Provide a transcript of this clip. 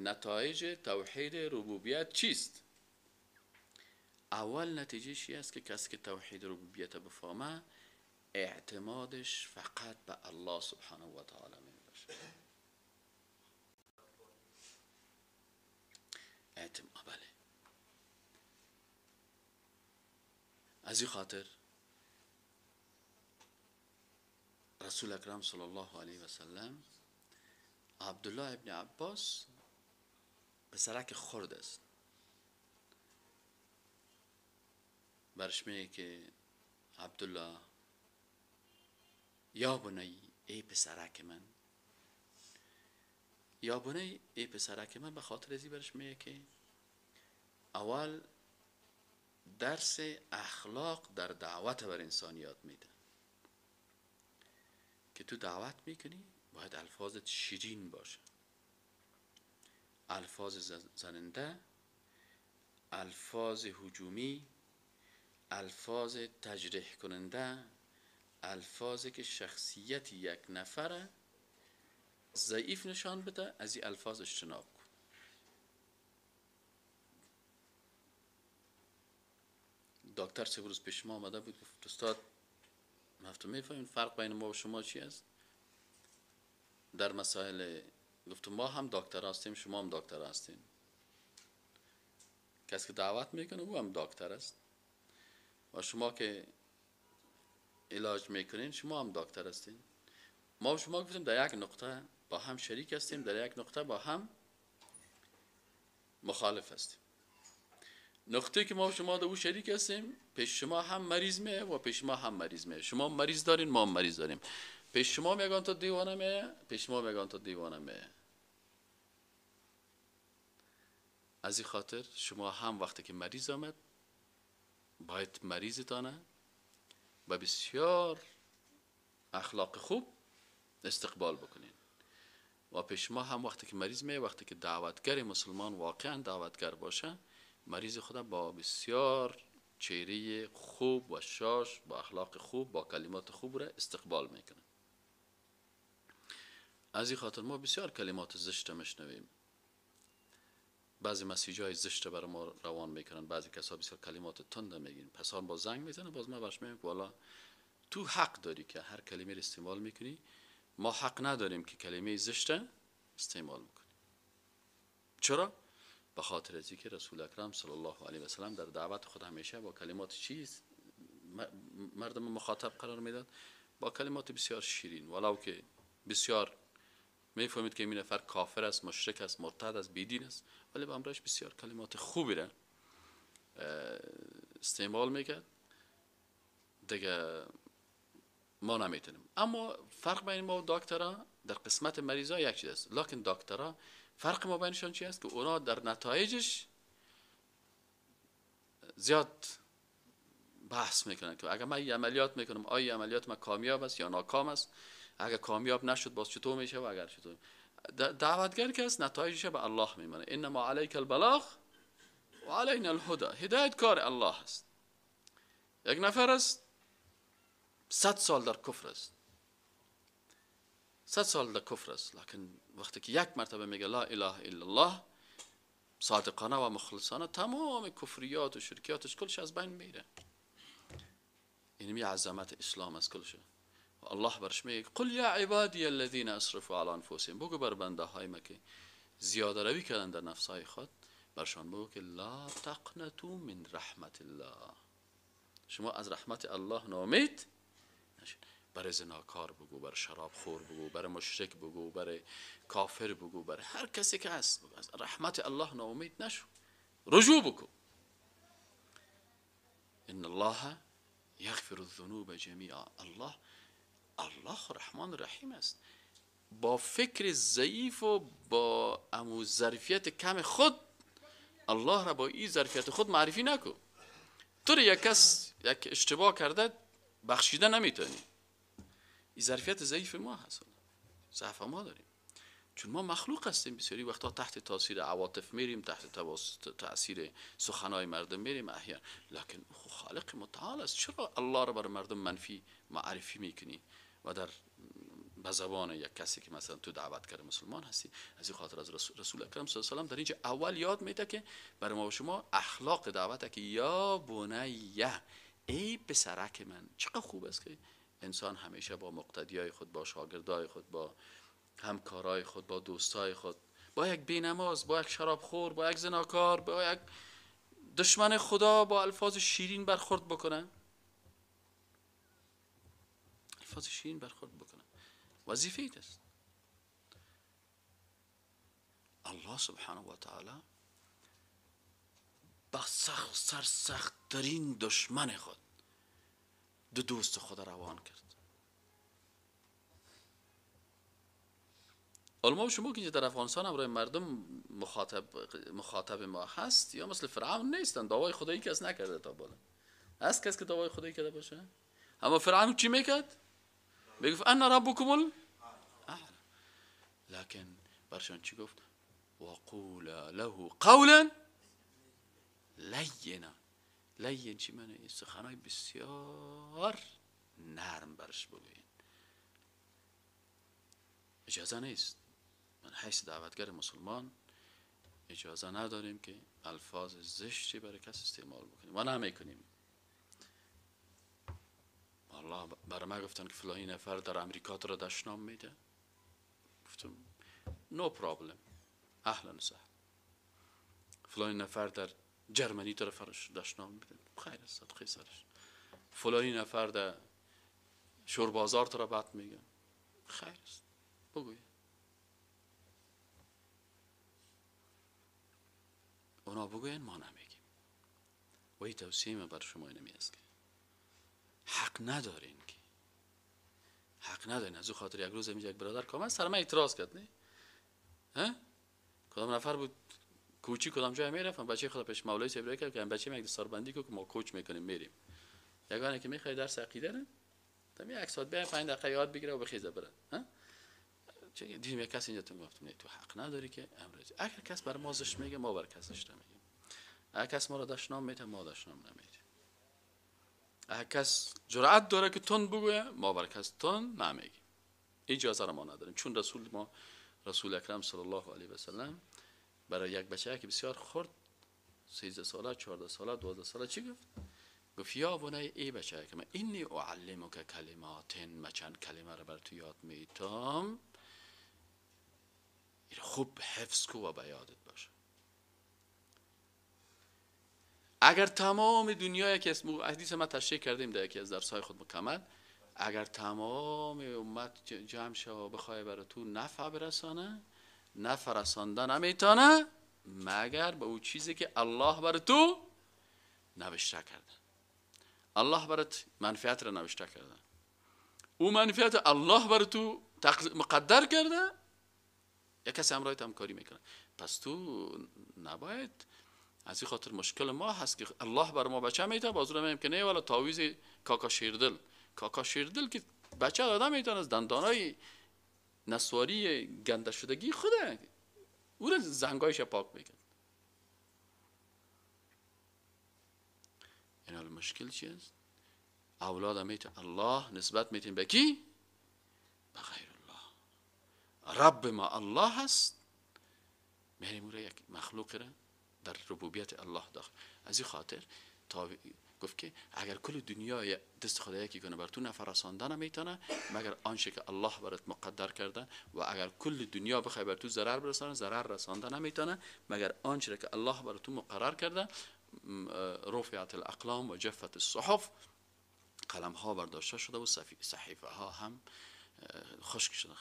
نتایج توحید ربوبیت چیست؟ اول نتیجه چی است که کسی که توحید ربوبیت بفهمه اعتمادش فقط به الله سبحانه و تعالی می باشه. اعتماد، بله. از این خاطر رسول اکرم صلی الله علیه و سلم عبدالله ابن عباس پسرک خرد است، برش میگه که عبدالله یا بنی ای پسرک من، یا بنی ای پسرک من، به خاطر ازی برش میگه که اول درس اخلاق در دعوت بر انسان یاد میده که تو دعوت میکنی باید الفاظت شیرین باشه، الفاظ زننده، الفاظ هجومی، الفاظ تجریح کننده، الفاظی که شخصیت یک نفر ضعیف نشان بده، از این الفاظ اجتناب کن. دکتر سه روز پیش ما آمده بود، گفت استاد گفتم میفهمین فرق بین ما و شما چی است در مسائل؟ گفتم ما هم دکتر هستیم، شما هم دکتر هستین، کسی که دعوت میکنه او هم دکتر است و شما که علاج میکنین شما هم دکتر هستین. ما و شما گفتیم در یک نقطه با هم شریک هستیم، در یک نقطه با هم مخالف هستیم. نقطه که ما و شما در او شریک هستیم، پیش شما هم مریض میه و پیش ما هم مریض میه. شما مریض دارین، ما هم مریض داریم. پیش شما میگن تا دیوانه میه، پیش ما میگن تا دیوانه میه. از این خاطر شما هم وقتی که مریض آمد باید مریضتانه با بسیار اخلاق خوب استقبال بکنین. و پیش ما هم وقتی که مریض میه، وقتی که دعوتگر مسلمان واقعا دعوتگر باشه، مریض خود با بسیار چهره خوب و شاش، با اخلاق خوب، با کلمات خوب را استقبال میکنه. از این خاطر ما بسیار کلمات زشت میشنویم، بعضی مسیجای زشت برای ما روان میکنن، بعضی کسا بسیار کلمات تند میگین، پس با زنگ میزنه، باز ما برش میگم والا تو حق داری که هر کلمه رو استعمال میکنی، ما حق نداریم که کلمه زشت استعمال میکنیم. چرا؟ به خاطر از اینکه رسول اکرم صلی الله علیه و سلم در دعوت خود همیشه با کلمات چیز مردم مخاطب قرار میداد، با کلمات بسیار شیرین، ولو که بسیار میفهمید که این نفر کافر است، مشرک است، مرتد است، بیدین است، ولی با امرش بسیار کلمات خوبی را استعمال میکرد. دیگه ما نمیتونیم. اما فرق بین ما و دکترا در قسمت مریضا یک چیز است، لکن دکترا فرق ما بینشان چی است که اونا در نتایجش زیاد بحث میکنن که اگر من یه عملیات میکنم آیا عملیات من کامیاب است یا ناکام است، اگر کامیاب نشد باز چطور میشه و اگر چطور. دعوتگر که است نتایجش به الله میمانه، انما علیک البلاغ و علینا الهدی، هدایت کار الله است. یک نفر است 100 سال در کفر است، 100 سال در کفر است، لکن وقتی که یک مرتبه میگه لا اله الا الله صادقانه و مخلصانه، تمام کفریات و شرکیاتش کلش از بین میره. این می عظمت اسلام است کلش. و الله برش میگه قل یا عبادی الذین اسرفوا علی انفسهم، بگو بر بنده های ما که زیاده روی کردن در نفس های خود، برشان بگو که لا تقنطوا من رحمت الله، شما از رحمت الله ناامید نشین. برای زناکار بگو، برای شراب خور بگو، برای مشرک بگو، برای کافر بگو، برای هر کسی که هست بگو، از رحمت الله ناامید نشو، رجوع بکن. ان الله یغفر الذنوب جمیعا، الله الله رحمان رحیم است. با فکر ضعیف و با امو ظرفیت کم خود الله را با این ظرفیت خود معرفی نکن. تو یک کس یک اشتباه کرده بخشیده نمیتونی. این ظرفیت ضعیف ما هست، ضعف ما داریم، چون ما مخلوق هستیم. بسیاری وقتا تحت تاثیر عواطف میریم، تحت تاثیر سخنای مردم میریم احیانا، لکن او خالق متعال است. چرا الله را بر مردم منفی معرفی میکنی و در به زبان یک کسی که مثلا تو دعوت کرده مسلمان هستی. از این خاطر از رسول اکرم صلی الله علیه و سلم در اینجا اول یاد میده که برای ما و شما اخلاق دعوت که یا بنیه، ای پسرک من. چقدر خوب است که انسان همیشه با مقتدیای خود، با شاگردای خود، با همکارای خود، با دوستای خود، با یک بینماز، با یک شرابخور، با یک زناکار، با یک دشمن خدا، با الفاظ شیرین برخورد بکنه. الفاظ شیرین برخورد بکنه، وظیفه است. الله سبحانه و تعالی با سخت سرسخت ترین دشمن خود دو دوست خود روان کرد. علما شما که در افغانستان هم برای مردم مخاطب ما هست یا مثل فرعون نیستن، دعوای خدایی کس نکرده تا بالا. هست کس که دعوای خدایی کرده باشه؟ اما فرعون چی میکرد؟ میگفت انا ربکم الاعلی. لکن برشان چی گفت؟ وقولا له قولا لینا. لین چی معنی؟ سخنای بسیار نرم برش بگوین. اجازه نیست، من حیث دعوتگر مسلمان اجازه نداریم که الفاظ زشتی برای کس استعمال بکنیم و نمیکنیم. الله برای ما گفتن که فلانی نفر در امریکا تو را دشنام میده. گفتم no problem، اهلا و سهلا. فلانی نفر در جرمنی تو را دشنام میده، خیر است، صدقه سرش. فلانی نفر در شوربازار تو را بد میگه، خیر است، بگوی. اونا بگوین، ما نمیگیم. و این توصیه من بر شما اینمی است که حق ندارین، که حق ندارین. از او خاطر یک روز یک برادر کامل سر من اعتراض کرد، نه ها؟ کدام نفر بود کوچی کدام جای میرفتم، بچه خدا پیش مولوی صاحب کرد که بچه یک دستاربندی کو که ما کوچ میکنیم میریم. یگانه که میخوای درس عقیده نه، تا یک ساعت بیا 5 دقیقه یاد بگیره و بخیزه بره. ها چه دیدیم یک کس اینجا تو گفتم نه تو حق نداری که امروز اگر کس بر ما زشت میگه ما بر کس زشت نمیگیم. اگر کس ما را دشنام میده ما دشنام نمیدیم. اگر کس جرأت داره که تند بگویه ما بر کس تند نمیگیم. اجازه را ما نداریم، چون رسول ما رسول اکرم صلی الله علیه و سلم برای یک بچه که بسیار خرد 13 ساله 14 ساله 12 ساله چی گفت؟ گفت یا بنی ای بچه که من اینی اعلمک کلمات، من چند کلمه را بر تو یاد میتم، خوب حفظ کو و به یادت باشه. اگر تمام دنیا یکی از حدیث ما تشریح کردیم در یکی از درس‌های خود مکمل، اگر تمام امت جمع شه و بخواه برای تو نفع برسانه، نفع رسانده نمیتونه مگر به او چیزی که الله برای تو نوشته کرده. الله برات منفعت را نوشته کرده، او منفعت الله برای تو مقدر کرده، یک کسی همراهت همکاری میکنه. پس تو نباید از این خاطر مشکل ما هست که الله بر ما بچه میده، باز رو میگیم که نه والا تعویذ کاکا شیردل، کاکا شیردل که بچه داده میتونه از دندانای نسواری گنده شدگی خوده او را زنگایش پاک میکن. این حال مشکل چی است؟ اولاد میته الله نسبت میتیم به کی؟ به غیر الله. رب ما الله هست، میریم او را یک مخلوق را در ربوبیت الله داخل. از این خاطر تا گفت که اگر کل دنیا دست خدا یکی کنه بر تو نفر رسانده نمیتونه مگر آنچه که الله برات مقدر کرده، و اگر کل دنیا بخوای بر تو ضرر برسانه ضرر رسانده نمیتونه مگر آنچه که الله بر تو مقرر کرده. رفعت الاقلام و جفت الصحف، قلم ها برداشته شده و صحیفه ها هم خشک شده.